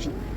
Бошед.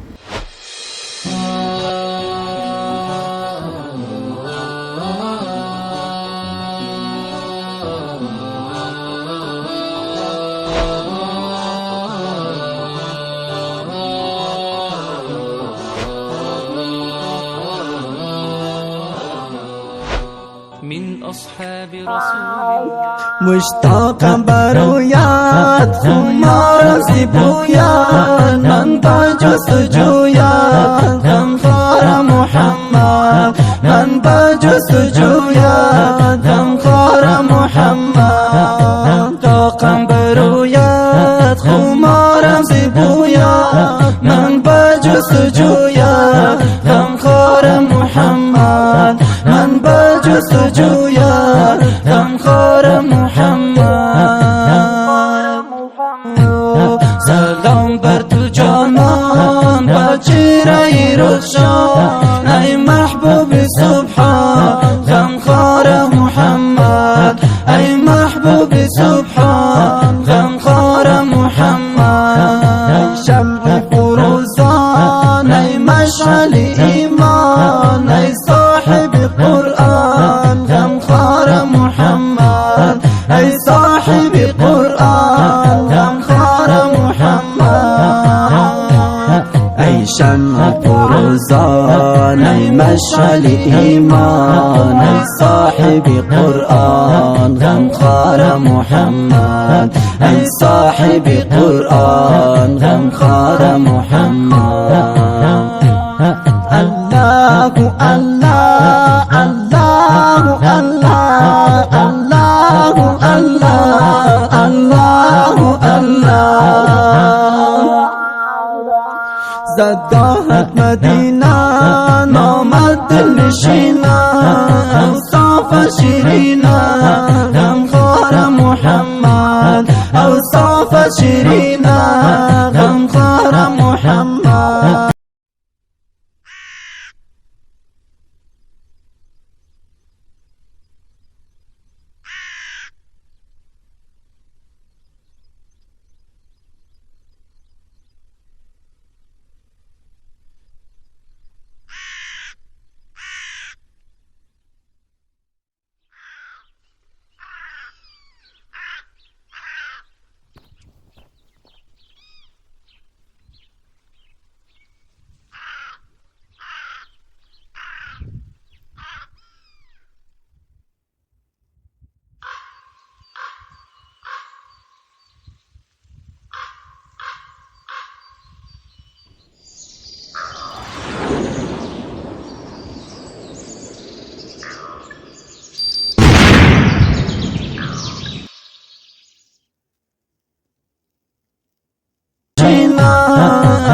Муштоқам бароят, хуморам зибоят, ман ба ҷустуҷӯят ғамхора Муҳаммад, ман ба ҷустуҷӯят ғамхора Муҳаммад. Тоқам бароят, хуморам зибоят, ман ба ҷустуҷӯят ғамхора Муҳаммад, ман ба ҷустуҷӯят ғамхора Муҳаммад. Салом бар ту ҷонон, ба чеҳраи рӯшан, эй маҳбуби субҳон, ғамхора Муҳаммад, эй маҳбуби субҳон, ғамхора Муҳаммад. Эй шамъи фурӯзон, эй машъали имон, эй соҳиби Қуръон, ғамхора Муҳаммад, эй соҳиби Қуръон, ғамхора Муҳаммад. Эй шамъи фурӯзон, эй машъали имон, эй соҳиби Қуръон, ғамхора Муҳаммад, эй соҳиби Қуръон, ғамхора Муҳаммад. Аллоҳу Аллоҳ, Аллоҳу Аллоҳ, Аллоҳу Аллоҳ, Аллоҳу Аллоҳ. Задоҳат Мадина, номад дилнишина, авсоф ширина, ғамхора Муҳаммад, авсоф ширина, ғамхора Муҳаммад.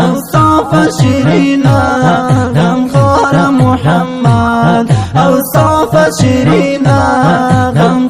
أوصاف شیرینا، غمخوار محمد، أوصاف شیرینا، غم